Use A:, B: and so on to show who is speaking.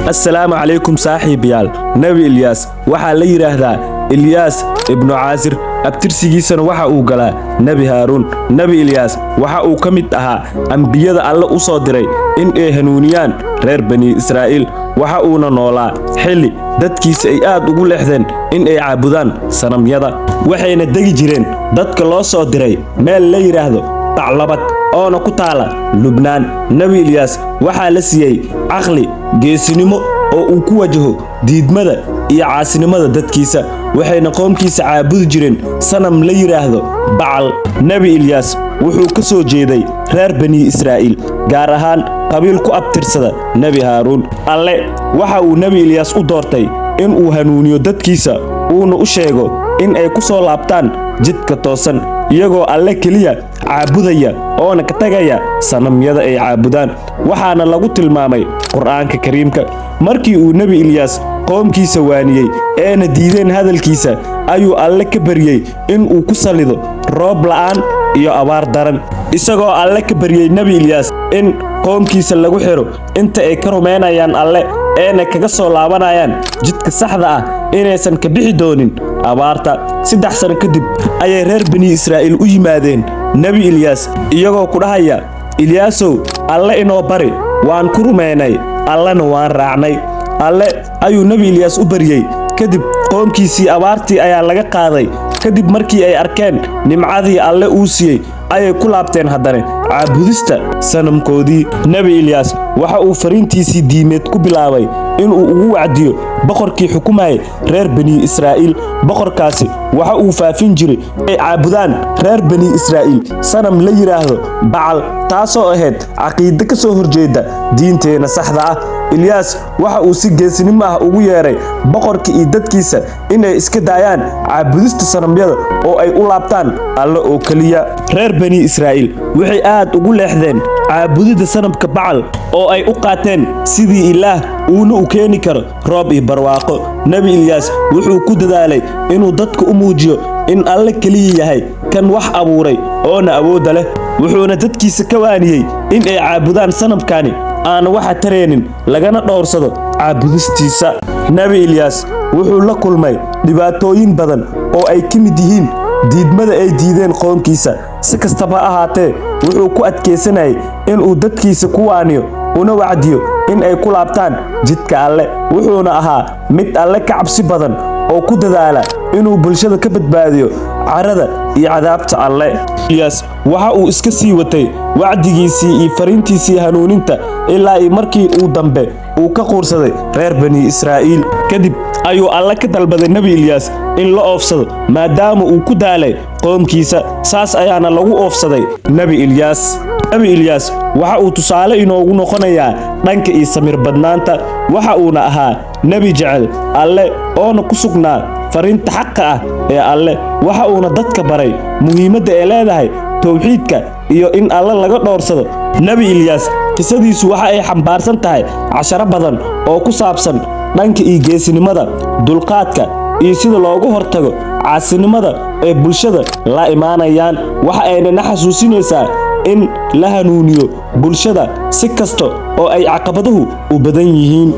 A: Assalaamu calaykum, saaxiibayaal. Nebi Ilyaas waxaa la yidhaahdaa Ilyaas Ibnu Caasir, abtirsigiisana waxa uu galaa Nebi Haaruun. Nebi Ilyaas waxa uu ka mid ahaa ambiyada Alle u soo diray in ay hanuuniyaan reer Bani Israa'iil. Waxa uuna noolaa xilli dadkiisa ay aad ugu leexdeen in ay caabudaan sanamyada, waxayna degi jireen dadka loo soo diray meel la yidhaahdo Baclabad, oona ku taala Lubnaan. Nebi Ilyaas waxaa la siiyey caqli, geesinimo oo uu ku wajaho diidmada iyo caasinimada dadkiisa, waxayna qoomkiisa caabudi jireen sanam la yidhaahdo Bacal. Nebi Ilyaas wuxuu ka soo jeeday reer Bani Israa'iil, gaar ahaan qabiil ku abtirsada Nebi Haaruun. Alle waxa uu Nebi Ilyaas u doortay in uu hanuuniyo dadkiisa, uuna u sheego in ay ku soo laabtaan jidka toosan, iyagoo Alle keliya caabudaya oona ka tagaya sanamyada ay caabudaan. Waxaana lagu tilmaamay Qur'aanka Kariimka. Markii uu Nebi Ilyaas qoomkiisa waaniyey eena diideen hadalkiisa, ayuu Alle ka baryey in uu ku sallido roob la'aan iyo abaar daran, isagoo Alle ka baryey Nebi Ilyaas in qoomkiisa lagu xidho inta ay ka rumaynayaan Alle eena kaga soo laabanayaan jidka saxda ah, inaysan ka bixi doonin abaarta. 3 sano kadib ayay reer Bani Israa'iil u yimaadeen Nebi Ilyaas, iyagoo ku dhahaya: "Ilyaasow, Alle inoo bari, waan ku rumaynay, Allena waan raacnay." Alle ayuu Nebi Ilyaas u baryey. Kadib qoomkiisii abaartii ayaa laga qaaday. Kadib markii ay arkeen nimcadii Alle uu siiyey, ayay ku laabteen haddana caabudista sanamkoodii. Nebi Ilyaas waxa uu fariintiisii diimeed ku bilaabay inuu ugu wacdiyo boqorkii xukumayay reer Bani Israa'iil. Boqorkaasi waxa uu faafin jiray ay caabudaan reer Bani Israa'iil sanam la yidhaahdo Bacal, taasoo ahayd caqiide ka soo horjeeda diinteena saxda ah. Ilyaas waxa uu si geesinimo ah ugu yeeray boqorka iyo dadkiisa inay iska daayaan caabudista sanamyada oo ay u laabtaan Alle oo keliya. Reer Bani Israa'iil waxay aad ugu leexdeen caabudidda sanamka Bacal, oo ay u qaateen sidii Ilaah uuna u keeni karo roob iyo barwaaqo. Nebi Ilyaas wuxuu ku dadaalay inuu dadka u muujiyo in Alle keliya yahay kan wax abuuray oona awoodda leh, wuxuuna dadkiisa ka waaniyey in ay caabudaan sanamkani aan waxa tareenin, lagana dhowrsado caabudistiisa. Nebi Ilyaas wuxuu la kulmay dhibaatooyin badan oo ay ka mid yihiin diidmada ay diideen qoomkiisa. Si kastaba ha ahaatee, wuxuu ku adkaysanayay inuu dadkiisa ku waaniyo una wacdiyo in ay ku laabtaan jidka Alle, wuxuuna ahaa mid Alle ka cabsi badan oo ku dadaala inuu bulshada ka badbaadiyo carada iyo cadaabta Alle. Ilyaas waxa uu iska sii watay wacdigiisii iyo fariintiisii hanuuninta ilaa iyo markii uu dambe uu ka quursaday reer Bani Israa'iil. Kadib ayuu Alle ka dalbaday Nebi Ilyaas in la oofsado, maadaama uu ku daalay qoomkiisa. Saas ayaana lagu oofsaday Nebi Ilyaas. Nebi Ilyaas waxa uu tusaale inoogu noqonayaa dhanka iyo samir badnaanta, waxa uuna ahaa nebi jecel Alle oona ku sugnaa fariinta xaqa ah ee Alle, waxa uuna dadka baray muhiimadda ay leedahay towxiidka iyo in Alle laga dhowrsado. Nebi Ilyaas qisadiisu waxa ay xambaarsan tahay casharo badan oo ku saabsan dhanka iyo geesinimada, dulqaadka iyo sida loogu hortago caasinimada ee bulshada la imaanayaan. Waxa ayna na xasuusinaysaa in la hanuuniyo bulshada si kasta oo ay caqabaduhu u badan yihiin.